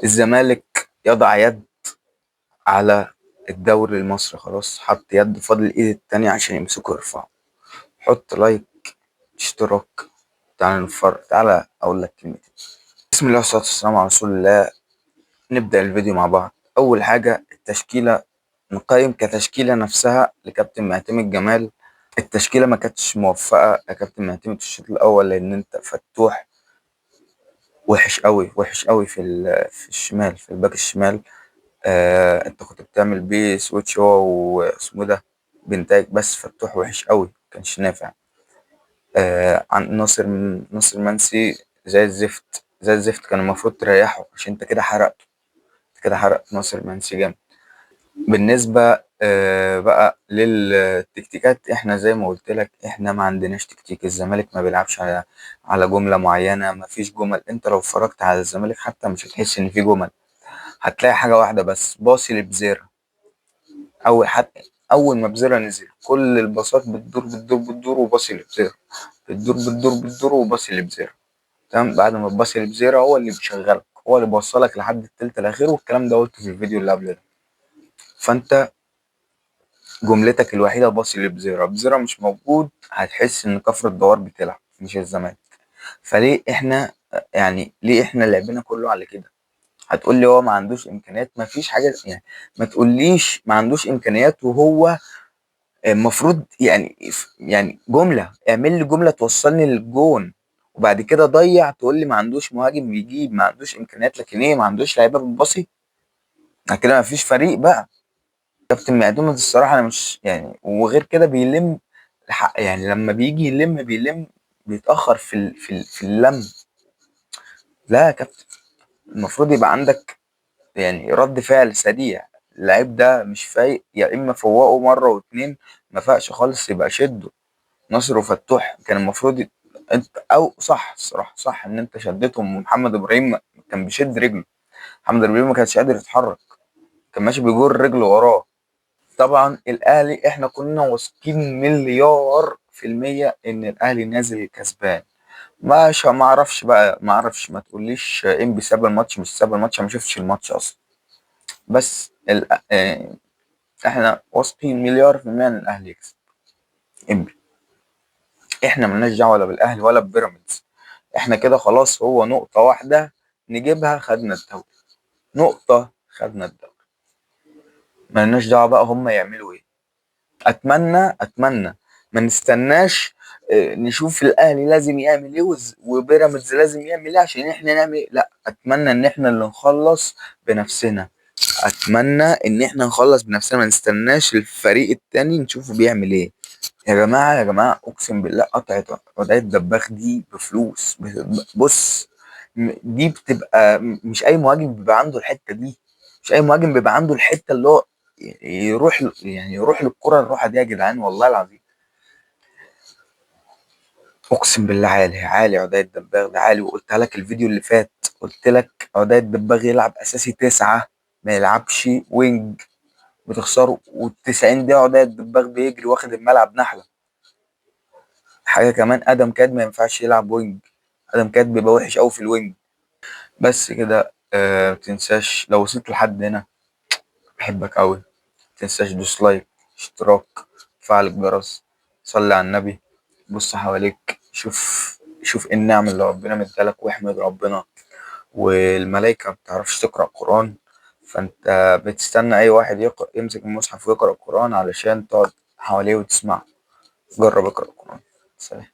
الزمالك يضع يد على الدوري المصري، خلاص حط يد، فاضل الايد التانية عشان يمسكوا يرفعوا. حط لايك، اشتراك، تعالى نتفرج، تعالى اقول لك كلمتين. بسم الله والصلاة والسلام على رسول الله. نبدأ الفيديو مع بعض. اول حاجة التشكيلة، نقيم كتشكيلة نفسها لكابتن معتمد جمال. التشكيلة ما كانتش موفقة يا كابتن معتمد في الشوط الأول، لأن أنت فتوح وحش قوي، وحش قوي في الشمال، في الباك الشمال. أنت كنت بتعمل بيه switch هو واسمه ده بنتايج، بس فتوح وحش قوي، ما كانش نافع. عن ناصر منسي زي الزفت، زي الزفت، كان المفروض تريحه عشان أنت كده حرقته، أنت كده حرقت ناصر منسي جامد. بالنسبة بقى للتكتيكات، احنا زي ما قلت لك احنا ما عندناش تكتيك. الزمالك ما بيلعبش على جملة معينة، ما فيش جمل. انت لو اتفرجت على الزمالك حتى مش هتحس ان في جمل، هتلاقي حاجة واحدة بس، باصي لبزيرة. اول ما بزيرة نزل كل الباصات بتدور بتدور بتدور وباصي لبزيرة، بتدور بتدور بتدور وباصي لبزيرة. تمام، بعد ما تباصي لبزيرة هو اللي بيشغلك، هو اللي بيوصلك لحد التلت الاخير، والكلام ده قلته في الفيديو اللي قبل ده. فانت جملتك الوحيدة باصي لبزيرة، بزيرة مش موجود هتحس ان كفر الدوار بتلعب مش الزمالك. فليه احنا يعني ليه احنا لعبنا كله على كده؟ هتقول لي هو ما عندوش امكانيات، ما فيش حاجة يعني، ما تقوليش ما عندوش امكانيات وهو المفروض يعني جملة، اعمل لي جملة توصلني للجون، وبعد كده ضيع تقول لي ما عندوش مهاجم بيجيب، ما عندوش امكانيات، لكن ايه ما عندوش لعيبة بتباصي؟ كده ما فيش فريق بقى. كابتن معتمد الصراحة أنا مش يعني، وغير كده بيلم يعني لما بيجي يلم بيلم بيتأخر في اللم. لا يا كابتن، المفروض يبقى عندك يعني رد فعل سريع. اللعيب ده مش فايق، يا إما فوقه مرة واتنين، ما فاقش خالص يبقى شده. ناصر وفتوح كان المفروض انت أو صح، الصراحة صح إن أنت شدتهم، ومحمد إبراهيم كان بيشد رجله، محمد إبراهيم ما كانش قادر يتحرك، كان ماشي بيجر رجله وراه. طبعا الاهلي احنا كنا واثقين 1,000,000,000% ان الاهلي نازل كسبان. ما اعرفش بقى، ما اعرفش، ما تقوليش انبي ساب الماتش مش ساب الماتش، انا ما شفتش الماتش اصلا، بس احنا واثقين 1,000,000,000% ان الاهلي يكسب انبي. احنا مالناش دعوه ولا بالاهلي ولا ببيراميدز، احنا كده خلاص، هو نقطة واحدة نجيبها خدنا الدوري، نقطة خدنا الدوري، مالناش دعوه بقى هم يعملوا ايه. اتمنى ما نستناش، نشوف الاهلي لازم يعمل ايه وبيراميدز لازم يعمل ايه عشان احنا نعمل ايه. لا، اتمنى ان احنا اللي نخلص بنفسنا، اتمنى ان احنا نخلص بنفسنا، ما نستناش الفريق التاني نشوفه بيعمل ايه. يا جماعة، يا جماعة، اقسم بالله قطعه عدي الدباغ دي بفلوس. بص، دي بتبقى مش اي مهاجم بيبقى عنده الحتة دي، مش اي مهاجم بيبقى عنده الحتة اللي هو يروح يعني يروح للكرة الروحه دي يا جدعان، والله العظيم اقسم بالله عالي، عالي عدي الدباغ ده عالي. وقلتها لك الفيديو اللي فات، قلت لك عدي الدباغ يلعب اساسي 9، ما يلعبش وينج، بتخسره. والتسعين دقيقة عدي الدباغ بيجري واخد الملعب نحله. حاجة كمان، ادم كاد ما ينفعش يلعب وينج، ادم كاد بيبقى وحش قوي في الوينج. بس كده. ما تنساش لو وصلت لحد هنا بحبك قوي، ما تنساش دوس لايك، اشتراك، فعل الجرس، صلي على النبي، بص حواليك، شوف ايه النعم اللي ربنا مدالك واحمد ربنا. والملائكة ما بتعرفش تقرأ قرآن، فانت بتستنى اي واحد يمسك المصحف ويقرأ القرآن علشان تقعد حواليه وتسمعه. جرب اقرأ القرآن. سلام.